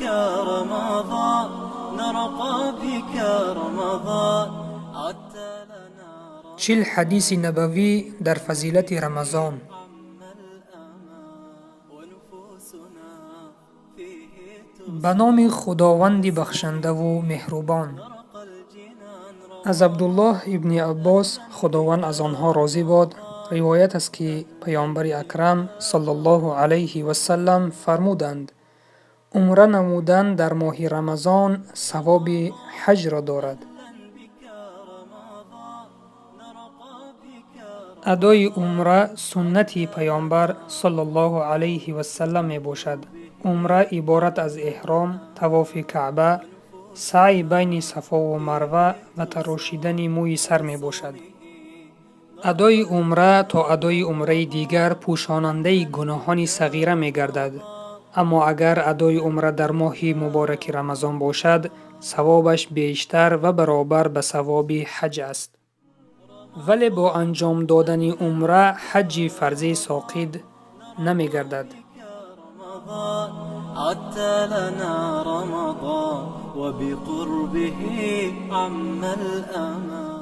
بك رمضان، نرقى بك رمضان، عدت لنا. 40 ҳадиси набавӣ дар фазилати Рамазон. ونفوسنا فيه Ба номи Худованди бахшандаву меҳрубон. Аз Абдуллоҳ ибни Аббос, Худованд аз онҳо розӣ бод, ривоят аст, ки Паёмбари Акрам саллаллоҳу алайҳи васаллам фармуданд: «Умра намудан дар моҳи Рамазон савоби ҳаҷро дорад». Адои умра суннати Паёмбар саллаллоҳу алайҳи васаллам мебошад. Умра иборат аз эҳром, тавофи Каъба, саъй байни Сафову Марва ва тарошидани мӯи сар мебошад. Адои умра то адои умраи дигар пӯшонандаи гуноҳони сағира мегардад. Аммо агар адои умра дар моҳи мубораки Рамазон бошад, савобаш бештар ва баробар ба савоби ҳаҷ аст. Вале бо анҷом додани умра ҳаҷҷи фарзӣ соқит намегардад. رمضان، عدت لنا رمضان، وبقربه عم الأمان.